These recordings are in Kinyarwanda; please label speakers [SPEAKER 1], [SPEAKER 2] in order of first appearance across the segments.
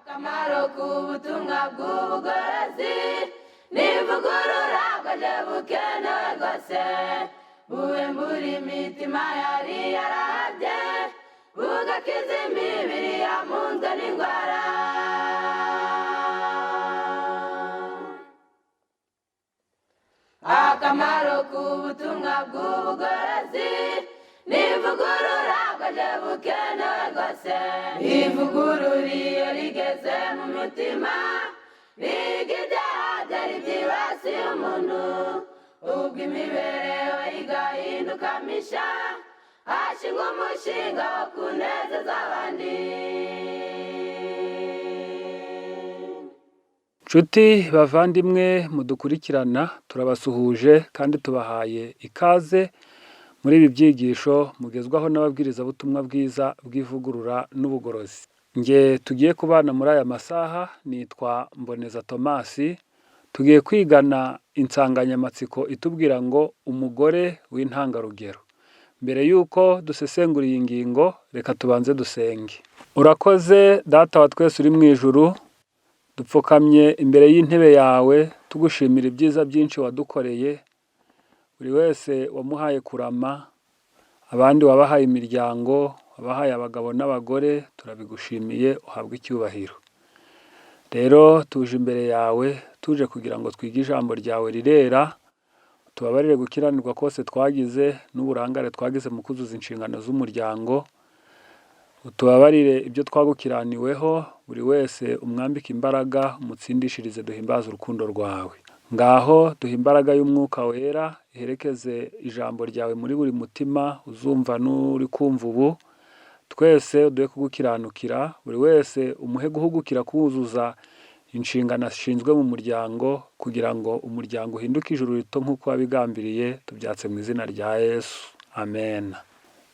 [SPEAKER 1] Akamaro k'ubutumwa bw'ubugorozi n'ivugurura bwaje bukenewe rwose, buhembura imitima yari yarahabye, bugakiza imibiri yamunzwe n'indwara. Akamaro k'ubutumwa bw'ubugorozi n'ivugurura bwaje bukenewe rwose. Ivugurura iyo rigeze mu mutima, riga ibyaha byari byibasiye umuntu, ubwo imibereho igahinduka misha, hashingwa umushinga wo kunezeza abandi.
[SPEAKER 2] Nshuti bavandimwe mudukurikirana, turabasuhuje kandi tubahaye ikaze muri ibi byigisho mugezwaho n'ababwirizabutumwa bwiza bw'ivugurura n'ubugorozi. Nge tugiye kubana muri aya masaha nitwa Mboneza Tomasi, tugiye kwigana insanganyamatsiko itubwira ngo umugore w'intangarugero. Mbere y'uko dusesengura iyi ngingo, reka tubanze dusenge. Urakoze Data wa twese uri mu ijuru, dupfukamye imbere y'intebe yawe tugushimira ibyiza byinshi wadukoreye, buri wese wamuhaye kurama, abandi wabahaye imiryango, wabahaye abagabo n'abagore, turabigushimiye uhabwe icyubahiro. Rero tuje imbere yawe, tuje kugira ngo twige ijambo ryawe rirera, tubabarire gukiranirwa kose twagize n'uburangare twagize mu kuzuza inshingano z'umuryango, utubabarire ibyo twagukiraniweho, buri wese umwambike imbaraga, umutsindishirize duhimbaze urukundo rwawe. Ngaho duhe imbaraga y'umwuka wera, iherekeze ijambo ryawe muri buri mutima uzumva n'uri kumva ubu, twese uduhe kugukiranukira, buri wese umuhe guhugukira kuzuza inshingano ashinzwe mu muryango, kugira ngo umuryango uhinduke ijuru rito nk'uko wabigambiriye, tubyatse mu izina rya Yesu. Amen.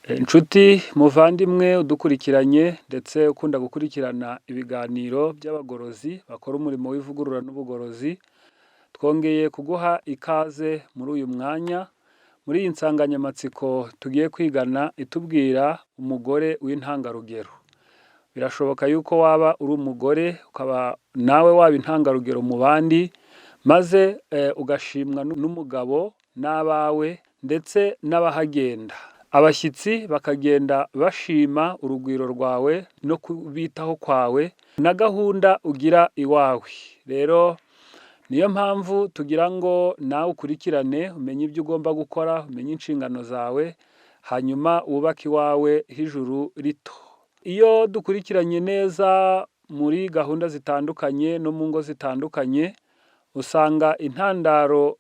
[SPEAKER 2] Inshuti muvandimwe udukurikiranye ndetse ukunda gukurikirana ibiganiro by'abagorozi bakora umurimo w'ivugurura n'ubugorozi, twongeye kuguha ikaze muri uyu mwanya, muri iyi nsanganyamatsiko tugiye kwigana itubwira umugore w'intangarugero. Birashoboka yuko waba uri umugore ukaba nawe waba intangarugero mu bandi, maze ugashimwa n'umugabo n'abawe ndetse n'abahagenda. Abashyitsi bakagenda bashima urugwiro rwawe no kubitaho kwawe na gahunda ugira iwawe. Rero niyo mpamvu tugira ngo nawe ukurikirane, umenye ibyo ugomba gukora, umenye inshingano zawe, hanyuma wubake iwawe h'ijuru rito. Iyo dukurikiranye neza muri gahunda zitandukanye no mu ngo zitandukanye, usanga intandaro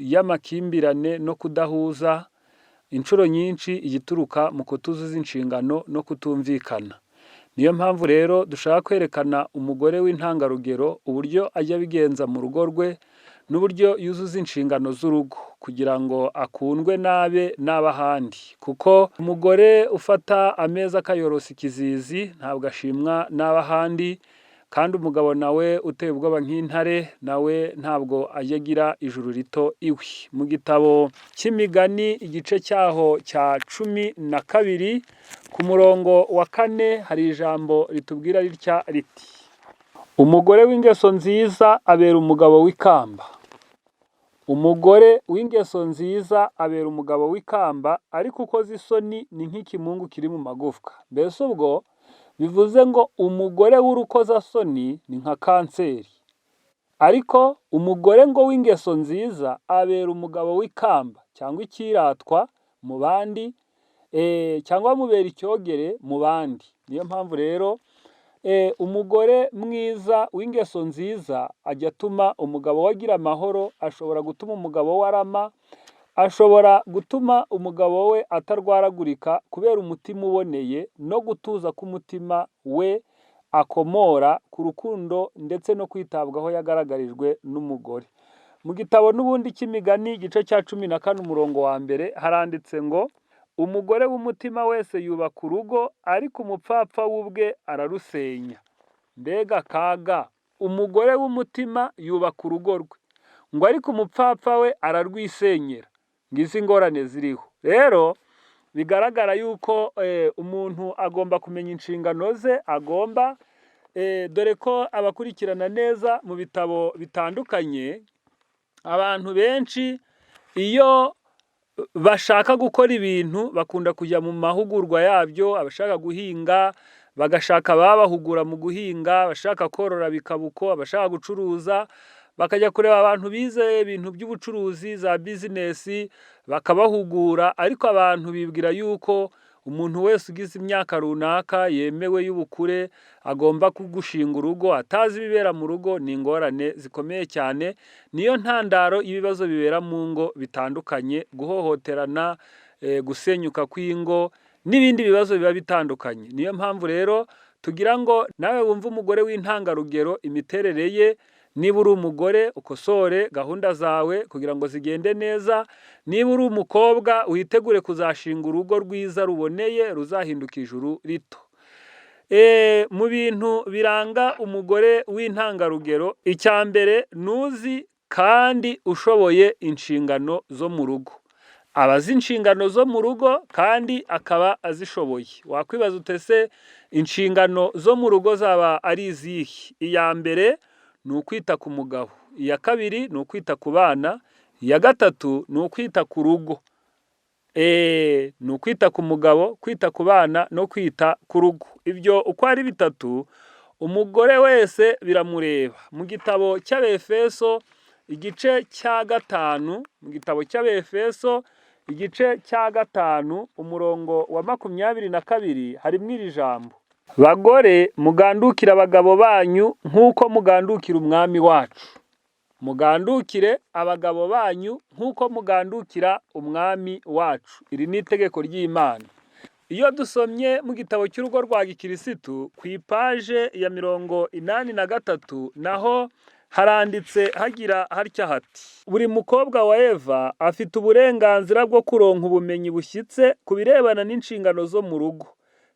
[SPEAKER 2] y'amakimbirane no kudahuza inshuro nyinshi igituruka mu kutuzuza inshingano no kutumvikana. Niyo mpamvu rero dushaka kwerekana umugore w'intangarugero uburyo ajya abigenza mu rugo rwe n'uburyo yuzuza inshingano z'urugo kugira ngo akundwe n'abe n'ab'ahandi. Kuko umugore ufata ameza akayorosa ikizizi ntabwo ashimwa n'ab'ahandi, kandi umugabo nawe uteye ubwoba nk'intare nawe ntabwo ajya agira ijuru rito iwe. Mu gitabo cy'imigani igice cyaho cya 12 ku murongo wa 4 hari ijambo ritubwira ritya riti: umugore w'ingeso nziza abera umugabo w'ikamba. Umugore w'ingeso nziza abera umugabo w'ikamba, ariko ukoze isoni ni nk'ikimungu kiri mu magufwa. Mbese ubwo bivuze ngo umugore w'urukozasoni ni nka kanseri, ariko umugore ngo w'ingeso nziza abera umugabo w'ikamba cyangwa icyiratwa mu bandi, cyangwa amubera icyogere mu bandi. Niyo mpamvu rero umugore mwiza w'ingeso nziza ajya atuma umugabo we agira amahoro, ashobora gutuma umugabo we arama, ashobora gutuma umugabo we atarwaragurika kubera umutima uboneye no gutuza k'umutima we akomora ku rukundo ndetse no kwitabwaho yagaragarijwe n'umugore. Mu gitabo n'ubundi cy'imigani igice cya 14 umurongo wa 1 haranditse ngo umugore w'umutima wese yubaka urugo, ariko umupfapfa w'ubwe ararusenya. Mbega akaga! Umugore w'umutima yubaka urugo rwe, ngo ariko umupfapfa we ararwisenyera. Ngizi ingorane ziriho. Rero bigaragara yuko umuntu agomba kumenya inshingano ze, agomba Dore ko abakurikirana neza mu bitabo bitandukanye, abantu benshi iyo bashaka gukora ibintu bakunda kujya mu mahugurwa yabyo, abashaka guhinga bagashaka ababahugura mu guhinga, abashaka korora bikaba uko, abashaka gucuruza bakajya kureba abantu bize ibintu by'ubucuruzi za business bakabahugura, ariko abantu bibwira yuko umuntu wese ugize imyaka runaka yemewe y'ubukure agomba gushinga urugo atazi ibibera mu rugo. Ni ingorane zikomeye cyane, niyo ntandaro y'ibibazo bibera mu ngo bitandukanye, guhohoterana, gusenyuka kw'ingo n'ibindi bibazo biba bitandukanye. Niyo mpamvu rero tugira ngo nawe wumve umugore w'intangarugero imiterere ye. Niba uri umugore, ukosore gahunda zawe kugira ngo zigende neza. Niba uri umukobwa, witegure kuzashinga urugo rwiza ruboneye ruzahinduka ijuru rito. Mu bintu biranga umugore w'intangarugero, icya mbere nuzi kandi ushoboye inshingano zo mu rugo. Aba azi inshingano zo mu rugo kandi akaba azishoboye. Wakwibaza uti ese inshingano zo mu rugo zaba ari izihe? Iya mbere ni ukwita ku mugabo, iya kabiri ni ukwita ku bana, iya gatatu ni ukwita ku rugo. Ni ukwita ku mugabo, kwita ku bana no kwita ku rugo. Ibyo uko ari bitatu umugore wese biramureba. Mu gitabo cy'Abefeso igice cya 5, mu gitabo cy'Abefeso igice cya 5 umurongo wa 22 harimo iri jambo: "Bagore, mugandukire abagabo banyu nk'uko mugandukira Umwami wacu." Mugandukire abagabo banyu nk'uko mugandukira Umwami wacu. Iri ni itegeko ry'Imana. Iyo dusomye mu gitabo cy'urugo rwa gikirisitu ku ipaje ya 83, naho haranditse hagira hatya hati: "Buri mukobwa wa Eva afite uburenganzira bwo kuronka ubumenyi bushyitse ku birebana n'inshingano zo mu rugo,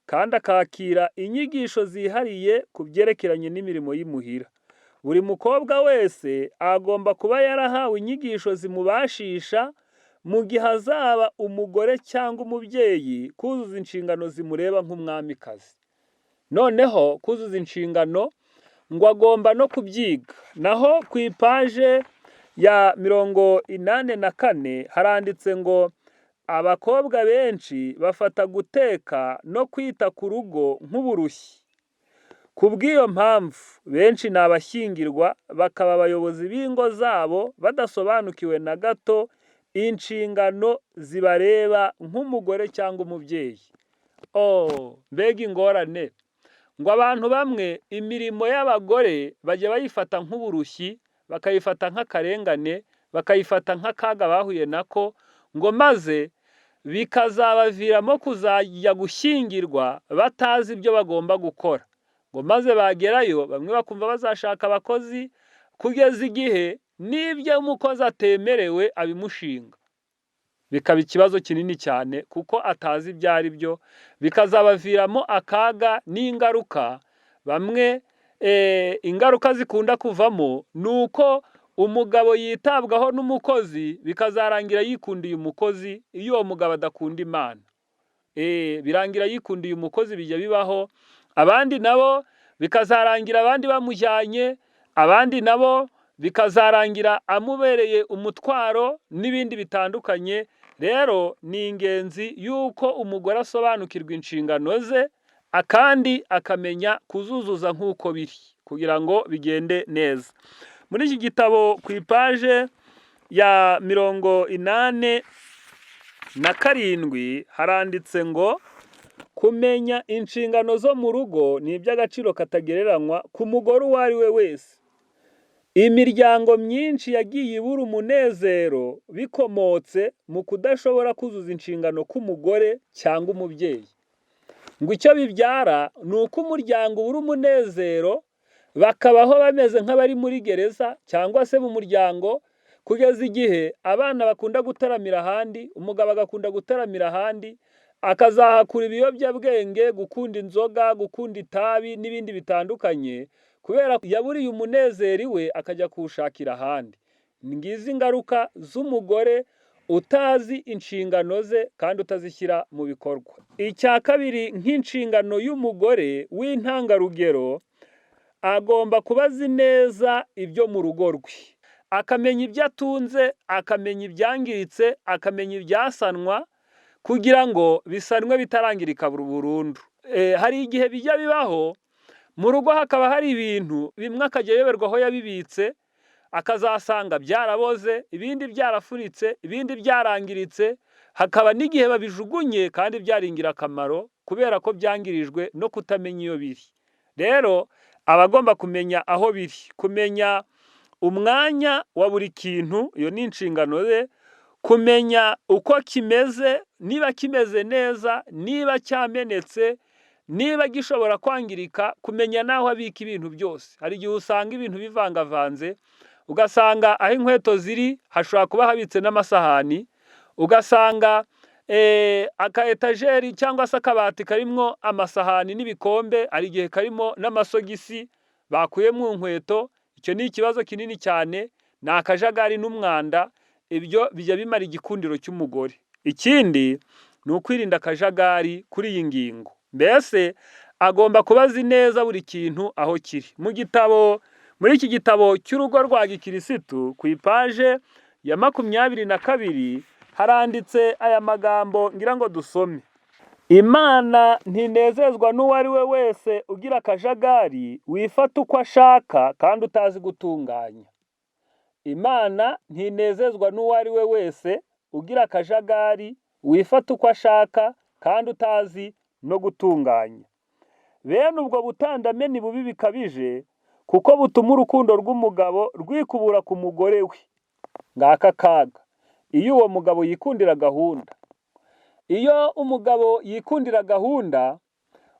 [SPEAKER 2] kandi akakira inyigisho zihariye ku byerekeranye n'imirimo y'imuhira. Buri mukobwa wese agomba kuba yarahawe inyigisho zimubashisha, mu gihe azaba umugore cyangwa umubyeyi, kuzuza inshingano zimureba nk'umwamikazi." Noneho kuzuza inshingano ngo agomba no kubyiga. Naho ku ipaje ya 84 haranditse ngo: "Abakobwa benshi bafata guteka no kwita ku rugo nk'uburushyi. Ku bw'iyo mpamvu benshi ni abashyingirwa bakaba abayobozi b'ingo zabo badasobanukiwe na gato inshingano zibareba nk'umugore cyangwa umubyeyi." Oh, mbega ingorane! Ngo abantu bamwe imirimo y'abagore bajya bayifata nk'uburushyi, bakayifata nk'akarengane, bakayifata nk'akaga bahuye nako, ngo maze bikazabaviramo kuzajya gushyingirwa batazi ibyo bagomba gukora, ngo maze bagerayo bamwe bakumva bazashaka abakozi, kugeza igihe n'ibyo umukozi atemerewe abimushinga, bikaba ikibazo kinini cyane kuko atazi ibyo ari byo, bikazabaviramo akaga n'ingaruka. Bamwe ingaruka zikunda kuvamo ni uko umugabo yitabwaho n'umukozi, bikazarangira yikundiye umukozi iyo uwo mugabo adakunda Imana. Birangira yikundiye umukozi, bijya bibaho. Abandi nabo bikazarangira abandi bamujyanye, abandi nabo bikazarangira amubereye umutwaro n'ibindi bitandukanye. Rero ni ingenzi yuko umugore asobanukirwa inshingano ze, akandi akamenya kuzuzuza nk'uko biri kugira ngo bigende neza. Muri iki gitabo ku ipaje ya 87 haranditse ngo: "Kumenya inshingano zo mu rugo ni iby'agaciro katagereranywa ku mugore uwo ari we wese. Imiryango myinshi yagiye ibura umunezero bikomotse mu kudashobora kuzuza inshingano k'umugore cyangwa umubyeyi." Ngo icyo bibyara ni uko umuryango ubura umunezero, bakabaho bameze nk'abari muri gereza cyangwa se mu muryango, kugeza igihe abana bakunda gutaramira ahandi, umugabo agakunda gutaramira ahandi, akazahakura ibiyobyabwenge, gukunda inzoga, gukunda itabi n'ibindi bitandukanye, kubera yaburiye umunezero iwe akajya kuwushakira ahandi. Ngizi ingaruka z'umugore utazi inshingano ze kandi utazishyira mu bikorwa. Icya kabiri nk'inshingano y'umugore w'intangarugero Agomba kuba azi neza ibyo mu rugo rwe, akamenya ibyo atunze, akamenya ibyangiritse, akamenya ibyasanwa kugira ngo bisanwe bitarangirika burundu. Hari igihe bijya bibaho mu rugo hakaba hari ibintu bimwe akajya ayoberwa aho yabibitse, akazasanga byaraboze, ibindi byarafuritse, ibindi byarangiritse, hakaba n'igihe babijugunye kandi byari ingirakamaro kubera ko byangirijwe no kutamenya iyo biri. Rero aba agomba kumenya aho biri, kumenya umwanya wa buri kintu, iyo ni inshingano ye, kumenya uko kimeze, niba kimeze neza, niba cyamenetse, niba gishobora kwangirika, kumenya n'aho abika ibintu byose. Hari igihe usanga ibintu bivangavanze, ugasanga aho inkweto ziri hashobora kuba habitse n'amasahani, ugasanga aka etajeri cyangwa se akabati karimwo amasahani n'ibikombe, hari igihe karimo n'amasogisi bakuye mu nkweto, icyo ni ikibazo kinini cyane, ni akajagari n'umwanda, ibyo bijya bimara igikundiro cy'umugore. Ikindi ni ukwirinda akajagari kuri iyi ngingo. Mbese agomba kuba azi neza buri kintu aho kiri. Mu gitabo, muri iki gitabo cy'urugo rwa gikirisitu ku ipaje ya 22 haranditse aya magambo ngira ngo dusome. Imana ntinezezwa n'uwo ari we wese ugira akajagari, wifata uko ashaka kandi utazi gutunganya. Imana ntinezezwa n'uwo ari we wese ugira akajagari, wifata uko ashaka kandi utazi no gutunganya. Bene ubwo butandame ni bubi bikabije kuko butuma urukundo rw'umugabo rwikubura ku mugore we. Ngaka akaga. Iyo uwo mugabo yikundira gahunda. Iyo umugabo yikundira gahunda,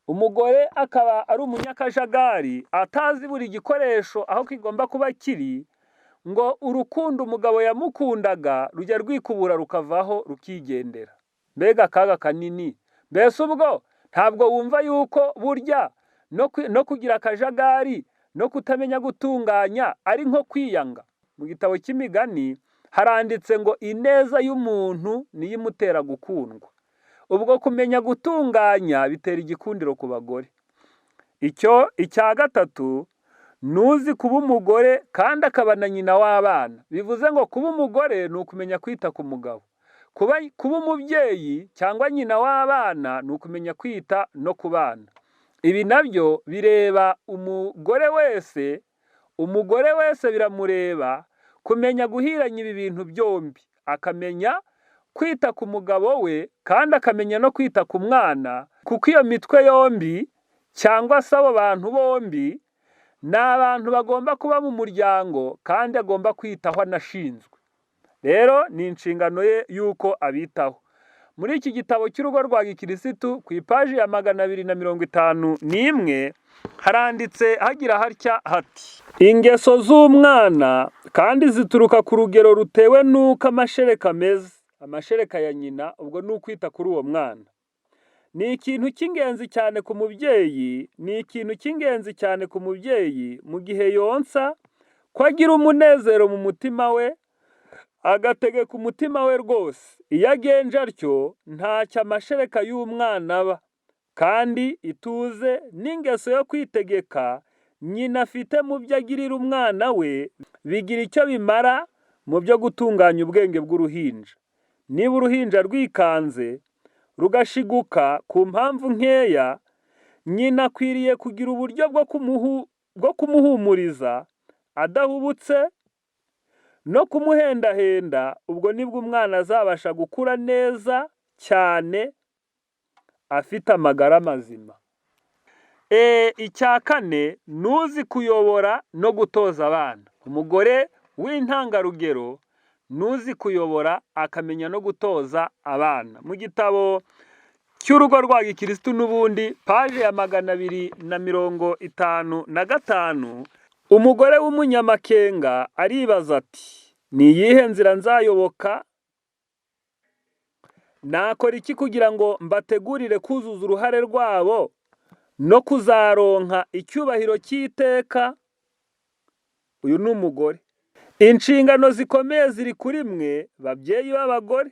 [SPEAKER 2] umugore akaba ari umunyakajagari, atazi buri gikoresho aho kigomba kuba kiri, ngo urukundo umugabo yamukundaga rujya rwikubura rukavaho rukigendera. Mbega akaga kanini! Mbese ubwo ntabwo wumva yuko burya no kugira akajagari no kutamenya gutunganya ari nko kwiyanga? Mu gitabo cy'imigani haranditse ngo ineza y'umuntu niyo imutera gukundwa. Ubwo kumenya gutunganya bitera igikundiro ku bagore. Icyo icya gatatu, nuzi kuba umugore kandi akaba na nyina w'abana. Bivuze ngo kuba umugore ni ukumenya kwita ku mugabo. Kuba umubyeyi cyangwa nyina w'abana ni ukumenya kwita no ku bana. Ibi nabyo bireba umugore wese, umugore wese biramureba kumenya guhiranya ibi bintu byombi, akamenya kwita ku mugabo we kandi akamenya no kwita ku mwana, kuko iyo mitwe yombi cyangwa se abo bantu bombi ni abantu bagomba kuba mu muryango kandi agomba kwitaho anashinzwe. Rero ni inshingano ye y'uko abitaho. Muri iki gitabo cy'urugo rwa gikirisitu ku ipaji ya 251 haranditse hagira hatya hati: ingeso z'umwana kandi zituruka ku rugero rutewe n'uko amashereka ameze. Amashereka ya nyina ubwo ni ukwita kuri uwo mwana. Ni ikintu cy'ingenzi cyane ku mubyeyi, ni ikintu cy'ingenzi cyane ku mubyeyi mu gihe yonsa ko agira umunezero mu mutima we, agategeka umutima we rwose. Iyo agenje atyo ntacyo amashereka y'umwana aba, kandi ituze n'ingeso yo kwitegeka nyina afite mu byo agirira umwana we bigira icyo bimara mu byo gutunganya ubwenge bw'uruhinja. Niba uruhinja rwikanze rugashiguka ku mpamvu nkeya, nyina akwiriye kugira uburyo bwo kumuhumuriza adahubutse no kumuhendahenda, ubwo nibwo umwana azabasha gukura neza cyane afite amagara mazima. Icya kane, nuzi kuyobora no gutoza abana. Umugore w'intangarugero nuzi kuyobora akamenya no gutoza abana. Mu gitabo cy'urugo rwa gikirisitu n'ubundi paje ya 255, umugore w'umunyamakenga aribaza ati: ni iyihe nzira nzayoboka? Nakora iki kugira ngo mbategurire kuzuza uruhare rwabo no kuzaronka icyubahiro cy'iteka? Uyu ni umugore. Inshingano zikomeye ziri kuri mwe babyeyi b'abagore.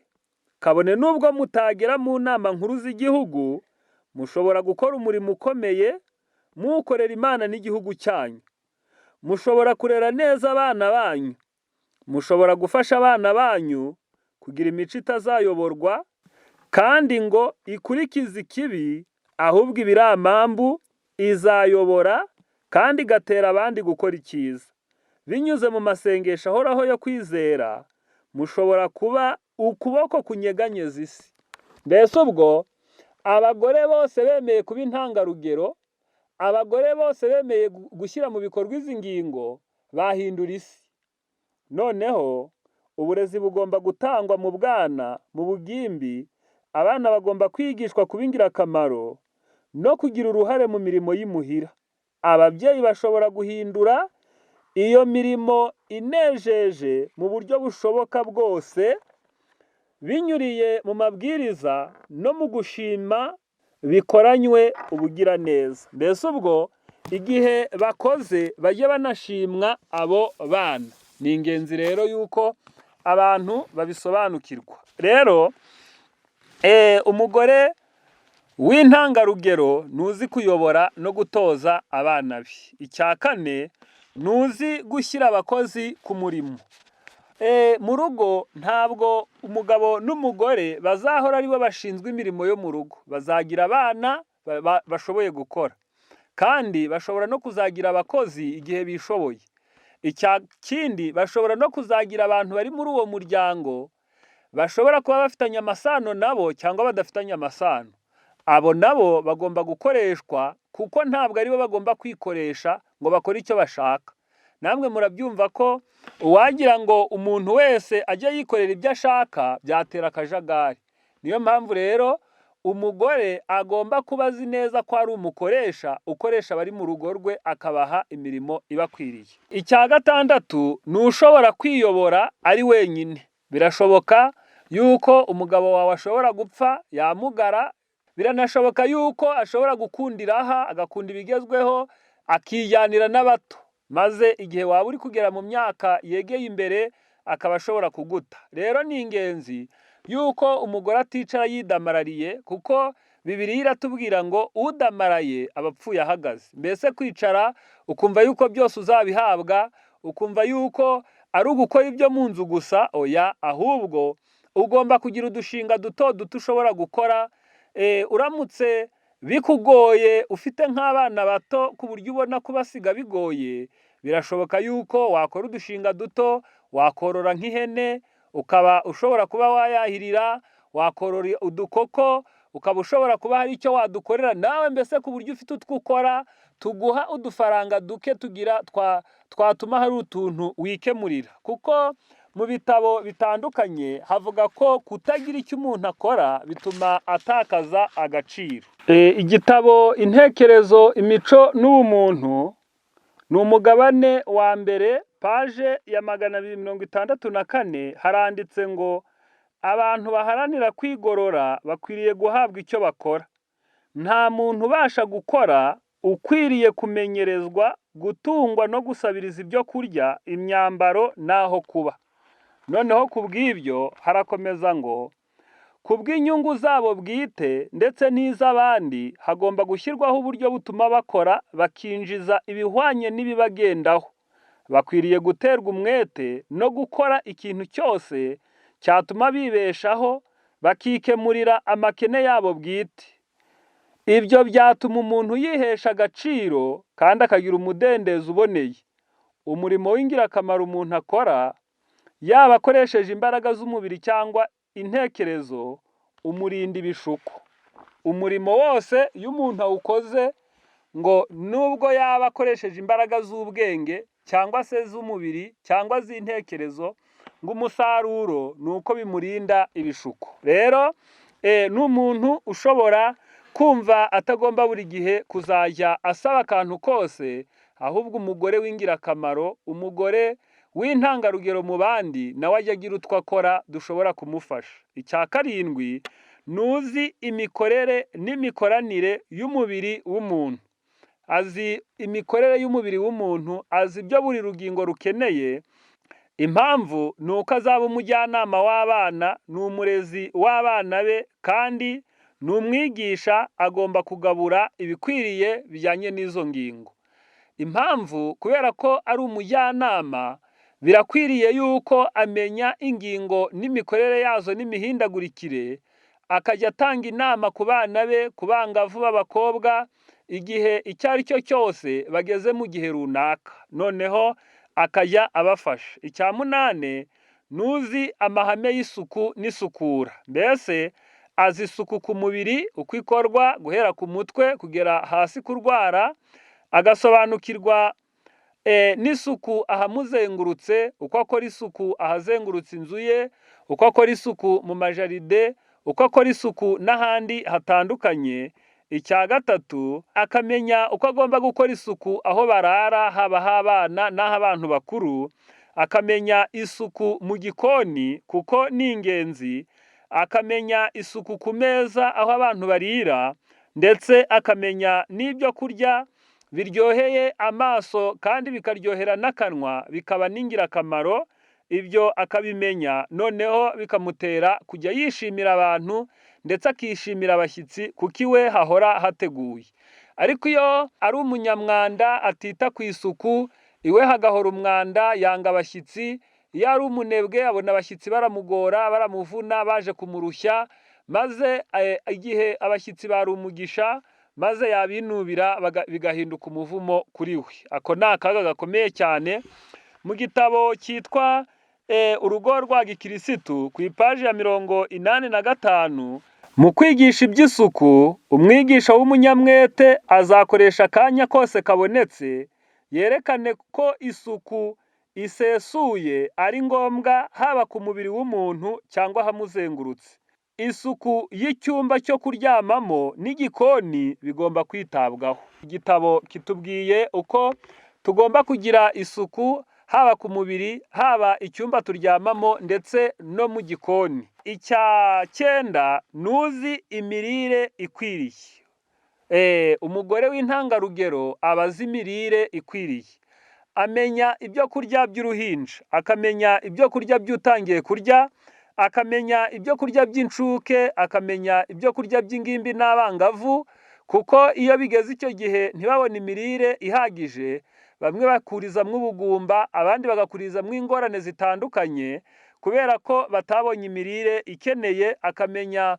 [SPEAKER 2] Kabone n'ubwo mutagera mu nama nkuru z'igihugu, mushobora gukora umurimo ukomeye Mukorera Imana n'igihugu cyanyu. Mushobora kurera neza abana banyu. Mushobora gufasha abana banyu kugira imico itazayoborwa kandi ngo ikurikize ikibi, ahubwo ibiramambu izayobora kandi igatera abandi gukora icyiza. Binyuze mu masengesho ahoraho yo kwizera, mushobora kuba ukuboko kunyeganyeza isi. Mbese ubwo abagore bose bemeye kuba intangarugero, abagore bose bemeye gushyira mu bikorwa izi ngingo, bahindura isi. Noneho uburezi bugomba gutangwa mu bwana, mu bugimbi, abana bagomba kwigishwa kuba ingirakamaro no kugira uruhare mu mirimo y'imuhira. Ababyeyi bashobora guhindura iyo mirimo inejeje mu buryo bushoboka bwose, binyuriye mu mabwiriza no mu gushima bikoranywe ubugiraneza. Mbese ubwo igihe bakoze bajye banashimwa abo bana. Ni ingenzi rero yuko abantu babisobanukirwa. Rero umugore w'intangarugero ni uzi kuyobora no gutoza abana be. Icya kane ni uzi gushyira abakozi ku murimo. Mu rugo ntabwo umugabo n'umugore bazahora aribo bashinzwe imirimo yo mu rugo. Bazagira abana bashoboye gukora, kandi bashobora no kuzagira abakozi igihe bishoboye. Icya kindi bashobora no kuzagira abantu bari muri uwo muryango bashobora kuba bafitanye amasano nabo cyangwa badafitanye amasano. Abo nabo bagomba gukoreshwa kuko ntabwo aribo bagomba kwikoresha ngo bakore icyo bashaka. Namwe murabyumva ko uwagira ngo umuntu wese ajye yikorera ibyo ashaka byatera akajagari. Niyo mpamvu rero umugore agomba kuba azi neza ko ari umukoresha ukoresha abari mu rugo rwe akabaha imirimo ibakwiriye. Icya gatandatu ni ushobora kwiyobora ari wenyine. Birashoboka yuko umugabo wawe ashobora gupfa yamugara, biranashoboka yuko ashobora gukunda iraha, agakunda ibigezweho, akijyanira n'abato, maze igihe waba uri kugera mu myaka yegeye imbere akaba ashobora kuguta. Rero ni ingenzi yuko umugore aticara yidamarariye, kuko Bibiliya iratubwira ngo udamaraye aba apfuye ahagaze. Mbese kwicara ukumva yuko byose uzabihabwa, ukumva yuko ari ugukora ibyo mu nzu gusa, oya, ahubwo ugomba kugira udushinga duto duto ushobora gukora. Uramutse bikugoye ufite nk'abana bato ku buryo ubona kubasiga bigoye, birashoboka yuko wakora udushinga duto, wakorora nk'ihene, ukaba ushobora kuba wayahirira, wakorora udukoko, ukaba ushobora kuba hari icyo wadukorera nawe, mbese ku buryo ufite utwo ukora tuguha udufaranga duke tugira twatuma hari utuntu wikemurira. Kuko mu bitabo bitandukanye havuga ko kutagira icyo umuntu akora bituma atakaza agaciro. Igitabo Intekerezo, Imico n'Ubumuntu ni umugabane wa mbere, paje ya 264, haranditse ngo abantu baharanira kwigorora bakwiriye guhabwa icyo bakora. Nta muntu ubasha gukora ukwiriye kumenyerezwa gutungwa no gusabiriza ibyo kurya, imyambaro n'aho kuba. Noneho ku bw'ibyo harakomeza ngo ku bw'inyungu zabo bwite ndetse n'iz'abandi hagomba gushyirwaho uburyo butuma bakora bakinjiza ibihwanye n'ibibagendaho. Bakwiriye guterwa umwete no gukora ikintu cyose cyatuma bibeshaho, bakikemurira amakene yabo bwite. Ibyo byatuma umuntu yihesha agaciro kandi akagira umudendezo uboneye. Umurimo w'ingirakamaro umuntu akora, yaba akoresheje imbaraga z'umubiri cyangwa intekerezo, umurinda ibishuko. Umurimo wose iyo umuntu awukoze, ngo nubwo yaba akoresheje imbaraga z'ubwenge cyangwa se z'umubiri cyangwa z'intekerezo, ngo umusaruro ni uko bimurinda ibishuko. Rero ni umuntu ushobora kumva atagomba buri gihe kuzajya asaba akantu kose, ahubwo umugore w'ingirakamaro, umugore w'intangarugero mu bandi, nawe ajya agira utwo akora dushobora kumufasha. Icya karindwi ni uzi imikorere n'imikoranire y'umubiri w'umuntu. Azi imikorere y'umubiri w'umuntu, azi ibyo buri rugingo rukeneye. Impamvu ni uko azaba umujyanama w'abana, ni umurezi w'abana be, kandi Ni umwigisha, agomba kugabura ibikwiriye bijyanye n'izo ngingo. Impamvu, kubera ko ari umujyanama, birakwiriye yuko amenya ingingo n'imikorere yazo n'imihindagurikire, akajya atanga inama ku bana be, ku bangavu b'abakobwa, igihe icyo ari cyo cyose bageze mu gihe runaka, noneho akajya abafasha. Icya munane, nuzi amahame y'isuku n'isukura, mbese azi isuku ku mubiri uko ikorwa guhera ku mutwe kugera hasi kurwara, agasobanukirwa n'isuku ahamuzengurutse, uko akora isuku ahazengurutse inzu ye, uko akora isuku mu majaride, uko akora isuku n'ahandi hatandukanye. Icya gatatu, akamenya uko agomba gukora isuku aho barara, haba h'abana n'ah'abantu bakuru, akamenya isuku mu gikoni kuko ni ingenzi, akamenya isuku ku meza aho abantu barira, ndetse akamenya n'ibyo kurya biryoheye amaso kandi bikaryohera n'akanwa, bikaba n'ingirakamaro, ibyo akabimenya, noneho bikamutera kujya yishimira abantu ndetse akishimira abashyitsi kuko iwe hahora hateguye. Ariko iyo ari umunyamwanda atita ku isuku, iwe hagahora umwanda, yanga abashyitsi, iyo ari umunebwe abona abashyitsi baramugora, baramuvuna, baje kumurushya, maze igihe abashyitsi bari umugisha, maze yabinubira bigahinduka umuvumo kuri we. Ako ni akaga gakomeye cyane. Mu gitabo cyitwa Urugo rwa Gikirisitu, ku ipaji ya 85, mu kwigisha iby'isuku, umwigisha w'umunyamwete azakoresha akanya kose kabonetse, yerekane ko isuku isesuye ari ngombwa haba ku mubiri w'umuntu cyangwa ahamuzengurutse. Isuku y'icyumba cyo kuryamamo n'igikoni bigomba kwitabwaho. Igitabo kitubwiye uko tugomba kugira isuku haba ku mubiri, haba icyumba turyamamo ndetse no mu gikoni. Icya cyenda, nuzi imirire ikwiriye. Umugore w'intangarugero aba azi imirire ikwiriye. Amenya ibyo kurya by'uruhinja, akamenya ibyo kurya by'utangiye kurya, akamenya ibyo kurya by'incuke, akamenya ibyo kurya by'ingimbi n'abangavu, kuko iyo bigeze icyo gihe ntibabone imirire ihagije, bamwe bakurizamo ubugumba, abandi bagakurizamo ingorane zitandukanye, kubera ko batabonye imirire ikeneye. Akamenya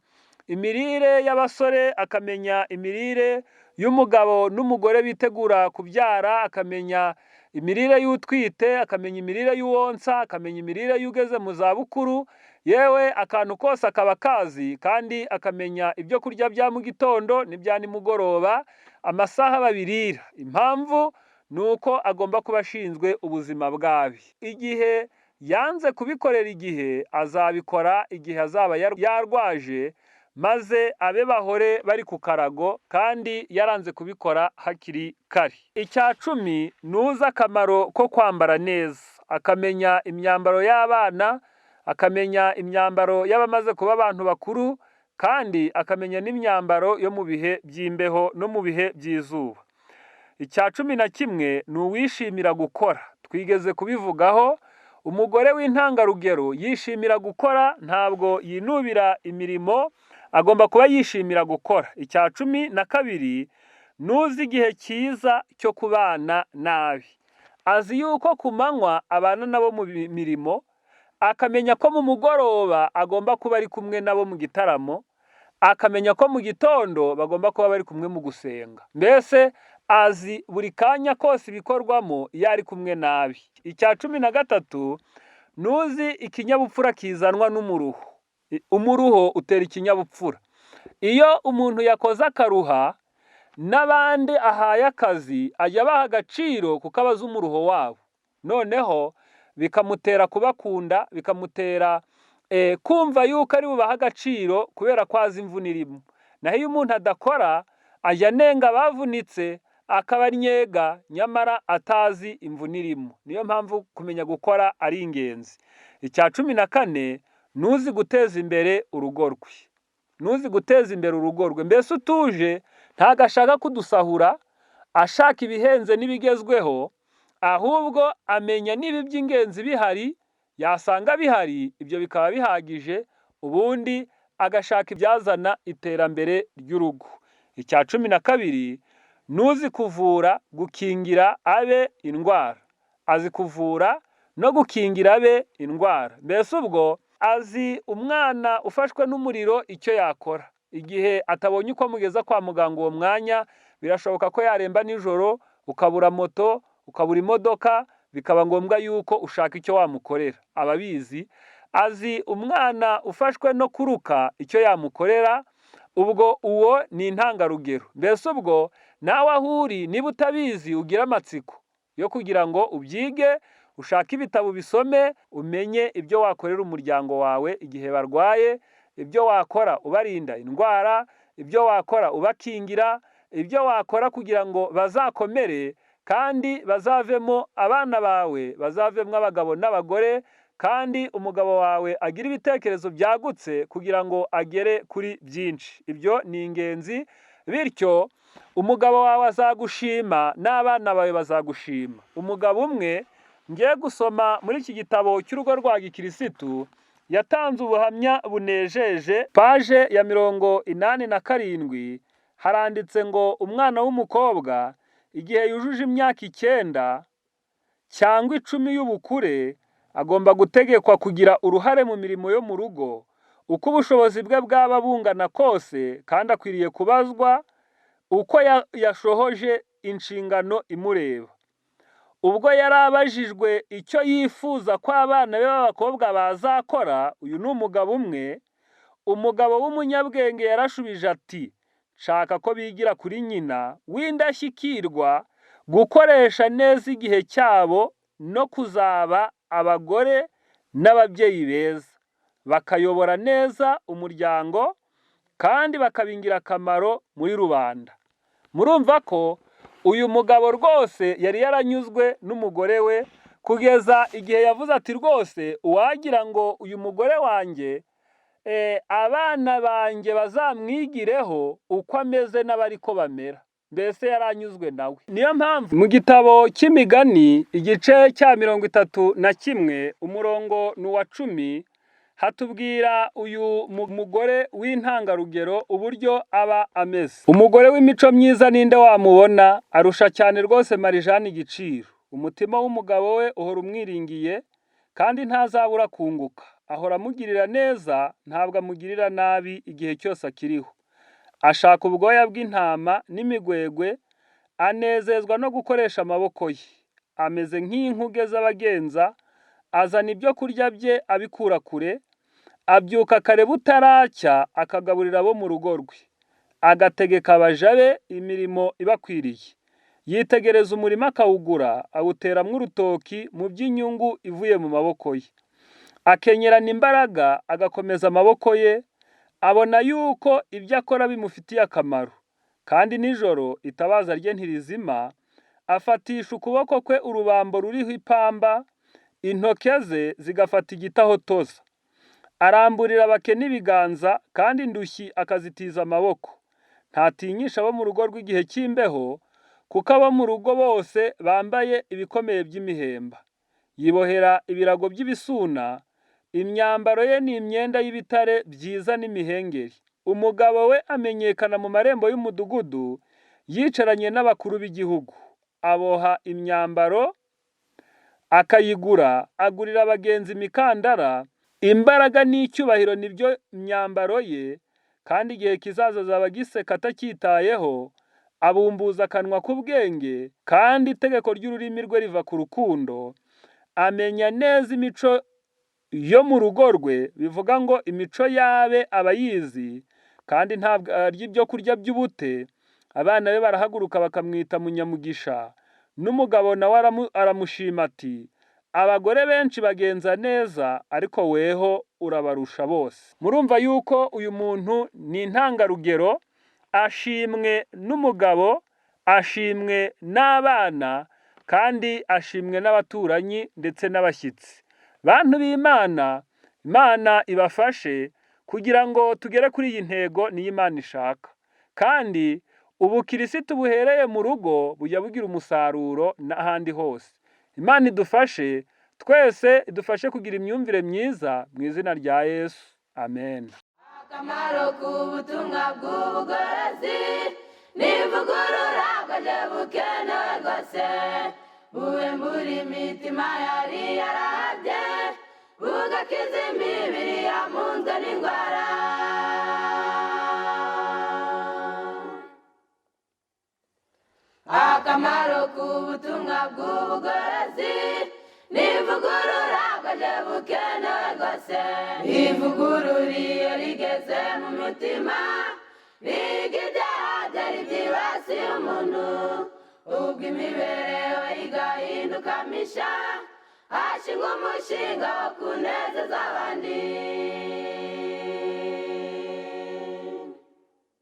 [SPEAKER 2] imirire y'abasore, akamenya imirire y'umugabo n'umugore bitegura kubyara, akamenya imirire y'utwite, akamenya imirire y'uwonsa, akamenya imirire y'ugeze mu zabukuru, yewe akantu kose akaba akazi, kandi akamenya ibyo kurya bya mu gitondo n'ibya nimugoroba, amasaha babirira. Impamvu ni uko agomba kuba ashinzwe ubuzima bw'abe. Igihe yanze kubikorera igihe, azabikora igihe azaba yarwaje, maze abe bahore bari ku karago kandi yaranze kubikora hakiri kare. Icya 10, nuzi akamaro ko kwambara neza, akamenya imyambaro y'abana, akamenya imyambaro y'abamaze kuba abantu bakuru, kandi akamenya n'imyambaro yo mu bihe by'imbeho no mu bihe by'izuba. Icya 11, ni uwishimira gukora. Twigeze kubivugaho, umugore w'intangarugero yishimira gukora, ntabwo yinubira imirimo, agomba kuba yishimira gukora. Icya 12, nuzi igihe cyiza cyo kubana nabi. Azi yuko ku manywa abana nabo mu mirimo, akamenya ko mu mugoroba agomba kuba ari kumwe nabo mu gitaramo, akamenya ko mu gitondo bagomba kuba bari kumwe mu gusenga. Mbese azi buri kanya kose ibikorwamo iyo ari kumwe nabi. Icya 13, nuzi ikinyabupfura kizanwa n'umuruho. Umuruho utera ikinyabupfura. Iyo umuntu yakoze akaruha, n'abandi ahaye akazi ajya abaha agaciro kuko aba azi umuruho wabo. Noneho bikamutera kubakunda, bikamutera kumva yuko ari bubahe agaciro kubera ko azi imvune irimo. Naho iyo umuntu adakora, ajya anenga abavunitse, akabannyega, nyamara atazi imvune irimo. Niyo mpamvu kumenya gukora ari ingenzi. Icya 14, nuzi guteza imbere urugo rwe. Nuzi guteza imbere urugo rwe. Mbese utuje, ntabwo ashaka kudusahura, ashaka ibihenze n'ibigezweho, ahubwo amenya niba iby'ingenzi bihari, yasanga bihari, ibyo bikaba bihagije, ubundi agashaka ibyazana iterambere ry'urugo. Icya 12, n'uzi kuvura gukingira abe indwara. Azi kuvura no gukingira abe indwara. Mbese ubwo azi umwana ufashwe n'umuriro icyo yakora. Igihe atabonye uko amugeza kwa muganga uwo mwanya, birashoboka ko yaremba nijoro, ukabura moto, ukabura imodoka, bikaba ngombwa yuko ushaka icyo wamukorera. Ababizi, azi umwana ufashwe no kuruka icyo yamukorera, ubwo uwo ni intangarugero. Mbese ubwo nawe aho uri niba utabizi ugira amatsiko yo kugira ngo ubyige, ushake ibitabo ubisome, umenye ibyo wakorera umuryango wawe igihe barwaye, ibyo wakora ubarinda indwara, ibyo wakora ubakingira, ibyo wakora kugira ngo bazakomere kandi bazavemo abana bawe, bazavemo abagabo n'abagore, kandi umugabo wawe agire ibitekerezo byagutse kugira ngo agere kuri byinshi. Ibyo ni ingenzi, bityo umugabo wawe azagushima n'abana bawe bazagushima. Umugabo umwe ngiye gusoma muri iki gitabo cy'urugo rwa gikirisitu, yatanze ubuhamya bunejeje, paje ya 87, haranditse ngo umwana w'umukobwa igihe yujuje imyaka 9 cyangwa 10 y'ubukure, agomba gutegekwa kugira uruhare mu mirimo yo mu rugo, uko ubushobozi bwe bwaba bungana kose, kandi akwiriye kubazwa uko yashohoje inshingano imureba. Ubwo yari abajijwe icyo yifuza ko abana be b'abakobwa bazakora, uyu ni umugabo umwe, umugabo w'umunyabwenge yarashubije ati nshaka ko bigira kuri nyina w'indashyikirwa gukoresha neza igihe cyabo no kuzaba abagore n'ababyeyi beza, bakayobora neza umuryango kandi bakaba ingirakamaro muri rubanda. Murumva ko uyu mugabo rwose yari yaranyuzwe n'umugore we, kugeza igihe yavuze ati rwose uwagira ngo uyu mugore wanjye abana banjye bazamwigireho uko ameze n'abari ko bamera. Mbese yaranyuzwe nawe. Niyo mpamvu mu gitabo cy'imigani igice cya 31 umurongo ni uwa 10, hatubwira uyu mugore w'intangarugero uburyo aba ameze. Umugore w'imico myiza ninde wamubona? Arusha cyane rwose Marijani igiciro. Umutima w'umugabo we uhora umwiringiye kandi ntazabura kunguka. Ahora amugirira neza, ntabwo amugirira nabi igihe cyose akiriho. Ashaka ubwoya bw'intama n'imigwegwe, anezezwa no gukoresha amaboko ye. Ameze nk'inkuge z'abagenza, azana ibyo kurya bye abikura kure, abyuka kare butaracya akagaburira abo mu rugo rwe. Agategeka abaja be imirimo ibakwiriye. Yitegereza umurima akawugura, awuteramo urutoki mu by'inyungu ivuye mu maboko ye. Akenyerana imbaraga, agakomeza amaboko ye, abona yuko ibyo akora bimufitiye akamaro. Kandi nijoro itabaza rye ntirizima, afatisha ukuboko kwe urubambo ruriho ipamba, intoke ze zigafata igitahotoza. Aramburira abakene ibiganza, kandi indushyi akazitiza amaboko. Ntatinyisha abo mu rugo rw'igihe cy'imbeho, kuko abo mu rugo bose bambaye ibikomeye by'imihemba. Yibohera ibirago by'ibisuna, imyambaro ye ni imyenda y'ibitare byiza n'imihengeri. Umugabo we amenyekana mu marembo y'umudugudu, yicaranye n'abakuru b'igihugu. Aboha imyambaro akayigura, agurira abagenzi imikandara. Imbaraga n'icyubahiro nibyo myambaro ye, kandi igihe kizaza azaba agiseka atacyitayeho. Abumbuza akanwa k'ubwenge, kandi itegeko ry'ururimi rwe riva ku rukundo. Amenya neza imico yo mu rugo rwe, bivuga ngo imico yabe abayizi, kandi ntabwo arya ibyo kurya by'ubute. Abana be barahaguruka bakamwita munyamugisha, n'umugabo nawe aramushima ati abagore benshi bagenza neza, ariko weho urabarusha bose. Murumva yuko uyu muntu ni intangarugero, ashimwe n'umugabo, ashimwe n'abana, kandi ashimwe n'abaturanyi ndetse n'abashyitsi. Bantu b'Imana, Imana ibafashe kugira ngo tugere kuri iyi ntego niyo Imana ishaka. Kandi ubukirisitu buhereye mu rugo bujya bugira umusaruro n'ahandi hose. Imana idufashe twese, idufashe kugira imyumvire myiza mu izina rya Yesu. Amen.
[SPEAKER 1] Akamaro k'ubutumwa bw'ubugorozi n'ivugurura bwaje bukenewe rwose, buhembura imitima yari yarahabye, bugakiza imibiri yamunzwe n'indwara. Akamaro k'ubutumwa bw'ubugorozi n'ivugurura bwaje bukenewe rwose. Ivugurura iyo rigeze mu mutima, riga ibyaha byari byibasiye umuntu, ubwo imibereho igahinduka misha, hashingwa umushinga wo kunezeza abandi.